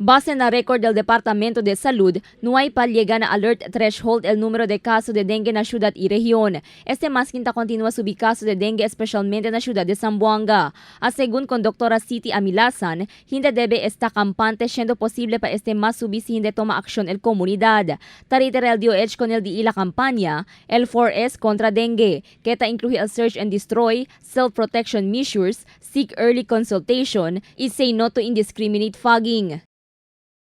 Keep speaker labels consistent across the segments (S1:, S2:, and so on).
S1: Base na récord del Departamento de Salud, no hay pa llega na alert threshold el número de casos de dengue na ciudad y región. Este maskin ta continua subi caso de dengue, especialmente na ciudad de Zamboanga. A según con doctora City Amilasan, hindi debe esta campante, siendo posible pa este mas subi si hindi toma acción el comunidad. Ta reitera el DOH con el di ila campaña, el 4S contra dengue, que ta incluye el search and destroy, self-protection measures, seek early consultation, y say no to indiscriminate fogging.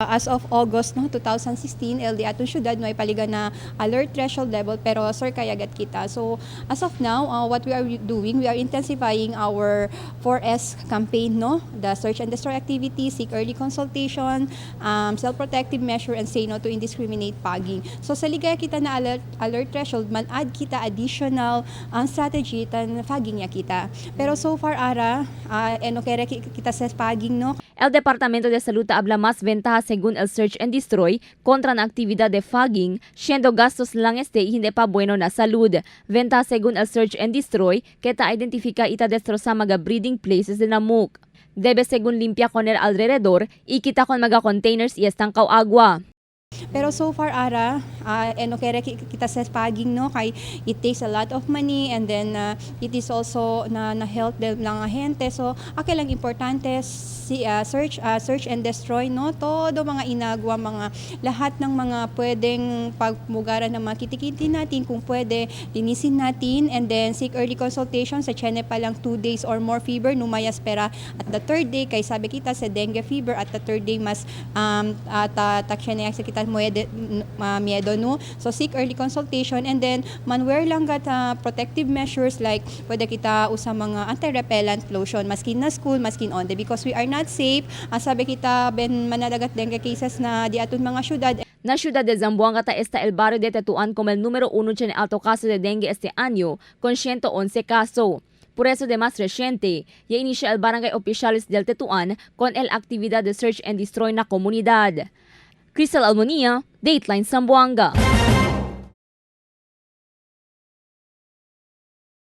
S2: As of August, no, 2016, el di aton syudad no ay paliga na alert threshold level, pero sir kayagat kita. So as of now, what we are doing, we are intensifying our 4S campaign, no, the search and destroy activity, seek early consultation, self-protective measure, and say no to indiscriminate fogging. So sa ligaya kita na alert threshold, man-add kita additional strategy tan fogging ya kita. Pero so far ara, eno kere kita sa fogging, no.
S1: El Departamento de Salud habla más ventajas según el search and destroy contra la actividad de fogging, siendo gastos lang este y hindi pa bueno na salud. Ventaja según el search and destroy, que ta identifica y ta destroza mga breeding places de namuk. Debe según limpia con el alrededor y quita con mga containers y estancaw agua.
S2: Pero so far ara, eno kere kita sa fogging, no, kay it takes a lot of money and then it is also na health del mga gente. So ake lang importante si search and destroy, no, todo mga inagwa, mga lahat ng mga pwedeng pagmugaran ng mga kitikiti natin, kung pwede linisin natin, and then seek early consultation sa tiene pa lang 2 days or more fever, numayas pera at the third day, kay sabi kita sa dengue fever at the third day mas ta sa kita miedo, no. So seek early consultation and then manwear lang gat protective measures, like pwede kita usa mga anti-repellent lotion maskin na school, maskin on the, because we are not safe. Sabi kita ben manadagat dengue cases na di aton mga syudad.
S1: Na ciudad de Zamboanga ta está el barrio de Tetuán como el número uno en alto caso de dengue este año, con 111 casos. Por eso, de más reciente, ya inicia el barangay oficiales del Tetuán con el actividad de search and destroy na comunidad. Crystal Almonia, Dateline Zamboanga.